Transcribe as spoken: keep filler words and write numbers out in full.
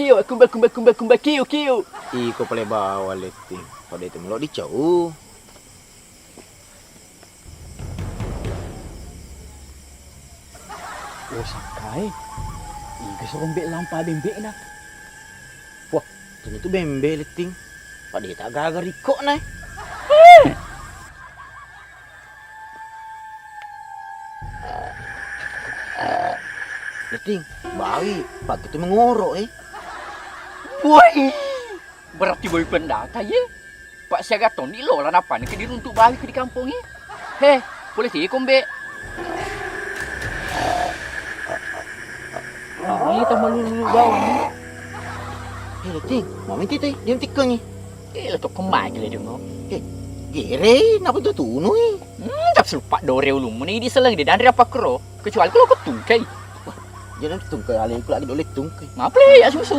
Kiu, kumba, kumba, kumba, kumba, kiu, kiu. Iko pale bawang, Letting. Pada itu melo dicau. Oh, sakkae. Iga suro mbe lampa bembe'na. Wah, tentu bembe, Letting. Pada tak gaga rikok na. Letting, bawi, pakai tu mengoro, eh. Woi, berarti bawi pendata, ye? Pak siaga toni lo lah napa ni ke diruntuk bawi ke di kampung, eh. He, boleh tiko, Mbe. Ini tambah lulu bawang, eh. Eh, Letting, mau minta teh, dia tikeng, eh. Eh, lo tokko mai ke le dong. Eh, gere, napa tu tunu, eh? Hmm, tapi selupa dore ulummu ni di seleng de dan apa kro. Kecuali kalau ketungkai. Wah, jangan tungkai, ale aku lagi dole tungkai. Maple ya susur.